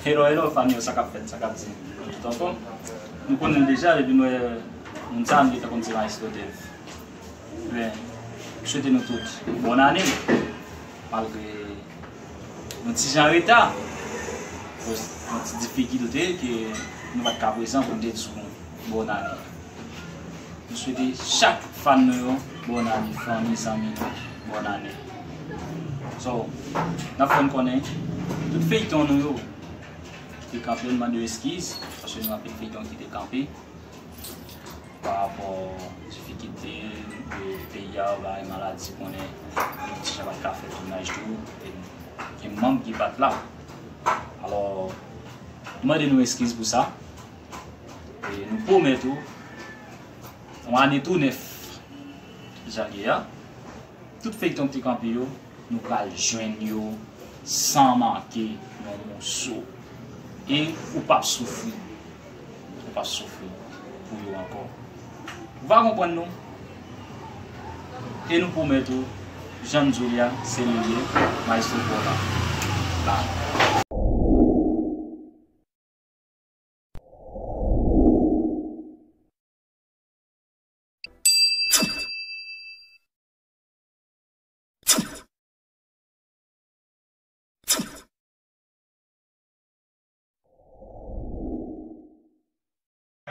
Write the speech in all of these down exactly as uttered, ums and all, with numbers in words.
Hello, hello, fanmi yo, sa k ap fèt, sa k ap di? Nou tout anfòm? Nou konnen l deja, depi nou wè moun sa, nou gentan konn se Maestro Dave. Men, m swete nou tout bòn ane, malgre yon ti jan reta, akoz yon ti difikilte ke nou pa t ka prezan pou n te di w bòn ane. Nou swete chak fan nou yo bòn ane, fanmi, zanmi nou, bòn ane. So, n ap fè n konnen, tout feyton nou yo ki te kanpe, n mande yo eskiz, paske nou anpil feyton ki te kanpe. Pa rapò difikilte de peyi a, bagay maladi, konnen nou ti jan pa t ka fè tounaj tou, e gen manm ki pa t la. Alò, nou mande nou eskiz pou sa. E nou pwomèt ou, yon ane tou nèf, jan l ye a. Tout feyton ki te kanpe yo, nou pral jwenn yo san manke yon moso. E ou p ap soufri. Ou p ap soufri pou yo ankò. Ou va konprann nou. E nou pwomèt ou, jan n di w li a, se li l ye, Maestro Paul la. Bye.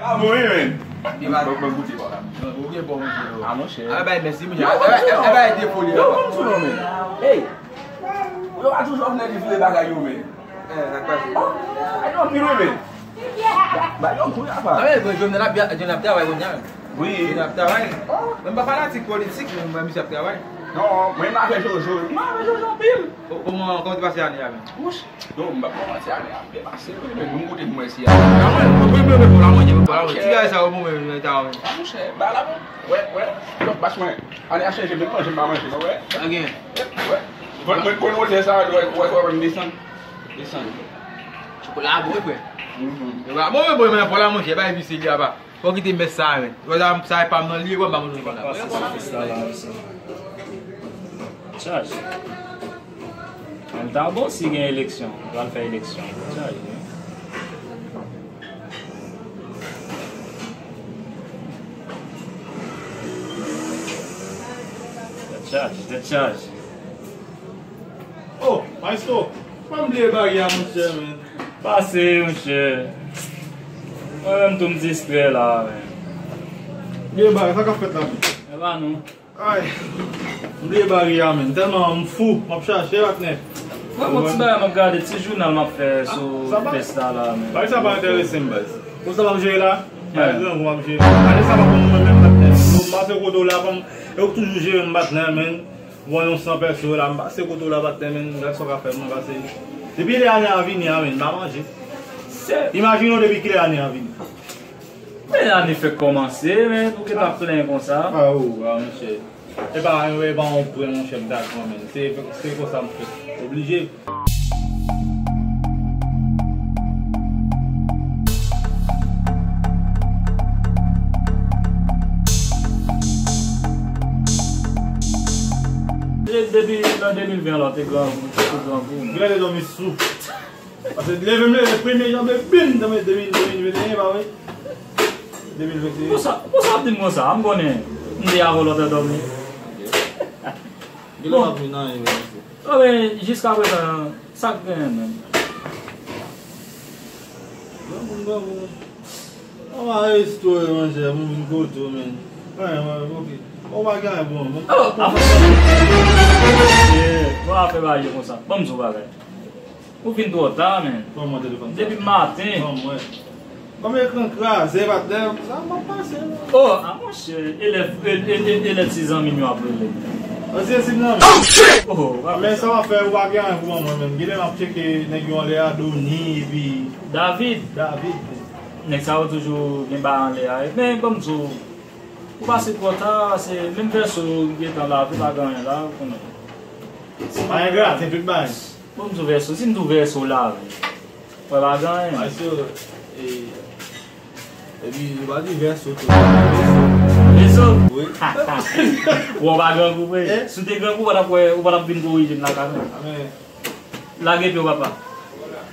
Ah, bon, wi, men. Ban, ban goute, bò la. Ou gen bon, monchè. Ah, monchè. Ah, bay, mèsi, monchè. Yo, ah, bay, ah, bay, defo li. Yo, ban m sou non, men. Hey. Yo, pa toujou vle li vle bagay yo, men. Eh, sa k pase? Oh, ay, non, pi lwen, men. Ba, yo, kou la, pa. Ah, men, bon, Jovenel ap, Jovenel ap travay, kounye a, men. Wi. Jovenel ap travay. Oh. Men, m pa fanatik politik, men, men, misye ap travay. Non, mwen, m avè Jojo. M avè Jojo anpil. Ko-, kòman, kòman te pase ane a, men? Wouch. Yo, m p ap manti, ane a byen pase, wi, men nou kote pou mwen si a. A mwen, mwen, mwen, mwen, mwen, mwen, mwen, ti gay sa yo, mwen, mwen, ta, mwen. A, monchè, ba la, bon. Wè, wè. Yo, bas mwen, ane a chanje, menm manje, m pa manje, non, wè. Sa gen. Wè. Mwen, mwen, mwen, mwen, sa, wè, wè, wè, wè, desann. Desann. Chokola bon, wi, frè. Mhm. E wè, bon, mwen, mwen, mwen, pou la, monchè, ba, epi se li a pa. Fò kite mès sa a, men. Wè sa, sa e pa m nan li, wè, m pa manje konsa. Pase sou fis la, la, sa. Chaj. Men l ta bon si gen eleksyon. Yo pral fè eleksyon. Chaj, wi. Tèt chaj, tèt chaj. Oh, maestro, pa m bliye baryè a, monchè, men. Pase, monchè. Mwen menm tou m distrè la, men. Bliye baryè, sa k ap fèt la, men? E pa nou. Ay, m bliye baryè a, men. Tèlman m fou, m ap chache, patnè. Mwen, bon, ti bagay m ap gade, ti jounal m ap fè sou fès la, la, men. Bagay sa pa enterese m, baz. Konsa m ap jere la? Bagay grangou m ap jere. Ane sa pa pou mwen menm, patnè. M pase kote w la, kòm, e ou k toujou jere m, patnè, men. Bon, yon san pèso la, m pase kote w la, patnè, men, gad sa w ka fè mwen pase. Depi lè ane a vini a, men, m pa manje. Imajine w depi kilè ane a vini. Men ane fèk kòmanse, men, ou gentan ap plenyen konsa. A, o, a, monchè. E pa, e pa yon prè, monchè, m ta pran, men. Se, se konsa m fèt. Oblije. De-, depi nan de mil ven la, w te grangou, w te grangou. Gade dòmi sou. Paske leve m leve premye janvye, bim, de mil, de mil venteyen, pa vre? De mil venteyen. Konsa, konsa ap di m konsa, m konnen m te avè w lòt lè dòmi. Gen lè m ap vin nan yon. Bon, men, jiskaprezan, sa k genyen menm? Bon, bon, bon, bon. Mwen pa restore, monchè, mwen vin kote w, men. Anyen, mwen, oke. Ou pa gen anyen pou mwen, mwen. Oh, avan. Mwen pa fè bagay yo konsa. Ban m di w bagay. Ou vin twò ta, men. Ban mwen telefòn sa. Depi maten. Ban mwen. Kòm ekran kraze, patnè, sa m ap pase, non. Oh, a monchè, e lè, e, e, e, e lè ti zanmi m yo ap rele. An se ti zanmi. Oh, shit! Oh, men sa w ap fè, ou pa gen anyen pou ban mwen, men. Gen lè m ap tcheke nèg yo anlè a, Doni, epi David. David. Nèg sa yo toujou gen bagay anlè a. Men, ban m di w, ou pase twò ta, se menm vèso ki gentan la, tou pa gen anyen la, ou konnen. Se pa engra, se tout bagay. Bon, m di w vèso, si m di w vèso la, wè pa gen anyen. Vèso, e, epi, yo pa di vèso tou. Vèso? Wi. Wè, w pa grangou vre. Eh? Si w te grangou, w pa t ap wè, w pa t ap vin korije m lakay mwen. Amen. Lage pye w, papa.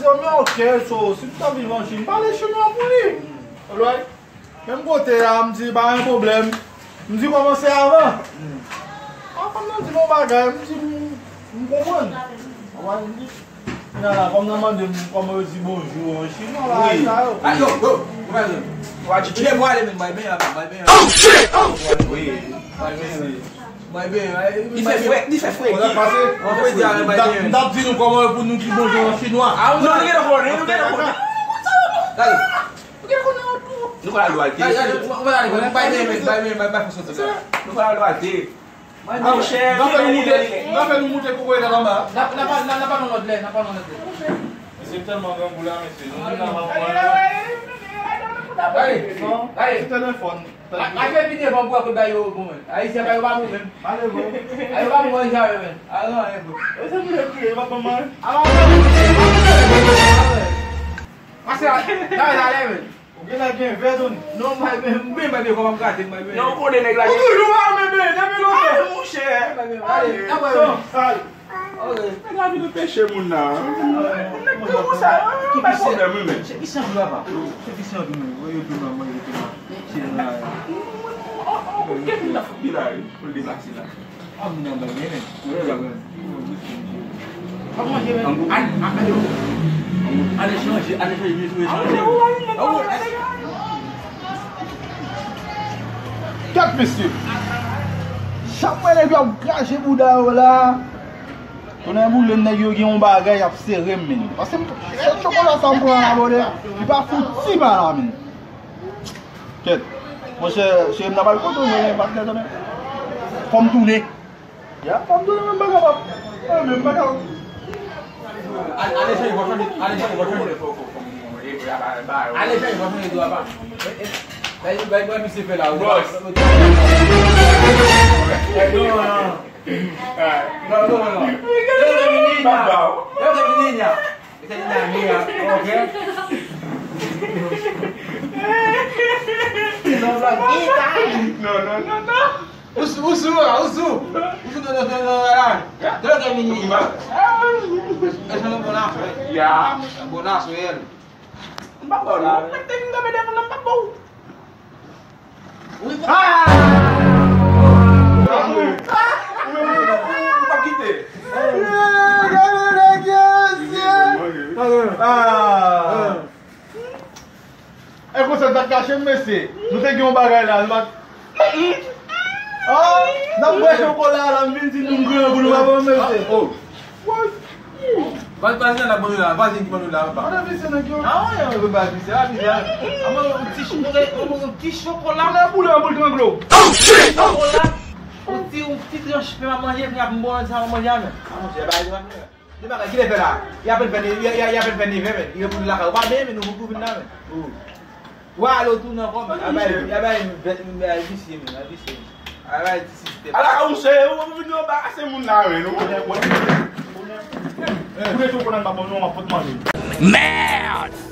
di, zanmi an, ok, so, si m ta viv an Chin, pale chinwa pou li. Alright? Menm kote a, m di, pa gen pwoblèm. M di, kòmanse avan. An, fanm nan di m yon bagay, m di, m, m konprann. Alright, m di, Nana, kòm nan mande m kòman yo di bonjou an chinwa, bagay sa yo. Ah, yo, yo, yo, pa jwenn. Ou pa tchitchi? Kilè pou ale, men, bay ben, bay ben. Oh, shit! Oh! Wi. Bay ben, bay ben. Li fè fre, li fè fre. Sa k pase? An fre di ale, bay ben. M t ap di nou kòman pou nou di bonjou an chinwa. Ah, nou gen konnen, nou gen konnen. Gade. Nou gen konnen an tou. Nou konn al dwate. Gade, gade, ou, ou pa ale, bay ben, bay ben, bay ben, fò soti la. Nou konn al dwate. Monchè, m ap fè nou moute, m ap fè nou moute kokoye la anba. N ap, n ap, n ap, n ap al nan lòt lè, n ap al nan lòt lè. Mesye, m tèlman grangou la, mesye. Nou vin nan manman. Gade, gade. Mesye, tèlman fò. A, a, fè pi devan pou wè kote bagay yo bon, men. Ayisyen, bagay yo pa bon, menm. Malere. Bagay yo pa bon, manje avè, men. A, non, e bon. E se pou yo kriye, yo pa bon, man. A, pa bon. Pase a, la, la, la, men. Ou genlè gen vè, Tony. Non, mwen, mwen, mwen, mwen, kòman m gate, mwen, mwen. Non, ou konnen nèg la. Ou toujou pa renmen ben, depi lontan. Ah, monchè. Mwen, mwen, ale, ale. Sal. Ok. Nèg la vin peche moun nan. Nèg grangou sa, pa pwoblèm, wi, men. Se ki san dwe, papa? Se ki san dwe, mwen. Voye yo tou nan, voye yo tou nan. Se la. Ou gen moun nan fout li la, wi, pou l deplase la. An manje, men. An, an, ale chanje, ale chanje, mesye, chanje. Kèt, mesye. Chak mwen nèg yo ap krache bouda yo la. Konnen boule nèg yo gen yon bagay ap sere m, men. Paske m, se chokola sa m pran la, bòdè. Li pa fouti pa la, men. Kèt. Monchè, cheri m nan pral kote w, men, patnè, tande. Fò m tounen. Ya, fò m tounen, men m pa kapab. Ah, men m pa kapab. Ale, ale, cheri, fò chanje, ale, cheri, fò chanje. Ale, cheri, fò chanje dwa, pa. Eh, eh, bay, bay, bay, misye fè la, ou. Bòs. Non, non, non. Non, non, non, non. Yo, yo, yo, yo, yo, yo, yo, yo, yo, ok? Non, non, non, non. Ou sou, ou sou, ou sou. Ou sou, non, non, non, non, la. Dlo ke vini. E se yon bon afè. Ya. Bon afè. M pa bon, non. Mwen te vin kanpe devan nan m pa bon. Ah! Ou pa kite. Ah! E konsa sa kache m, mesye. Nou te gen yon bagay la, nou pa. Ah! N ap bwè chokola la, m vin di nou m grangou, nou pa bon, mesye. Oh. Vas-y, vas-y, la bann la, vas-y, ki bann la, anba. Mwen anvi se nèg yo. Ah, wi, anvi ba di se, anvi se. Anba, yon ti ch-, yon, yon, yon ti chokola. Mwen boule, mwen boule trangle w. Oh, shit! Chokola. Yon ti, yon ti tranch pen m ap manje, epi ap bon sa m ap manje a, men. Ah, monchè, ba di manje. De bagay, ki lè fè la? Y apèn fè ne-, y, y, y apèn fè nevè, men. Li pou lakay ou pa benyen, men nou pou vin la, men. Oh. Wa, ale w tounen ankò, men. A bay, a bay, a bay visye, men, a bay visye, men. A bay ti sistèm. Ala ka ou chè, ou vin anbarase moun la, men. Ou konnen, ou konnen. Ou konnen tou konnen pa bon, non, mwen pot manje. Merde!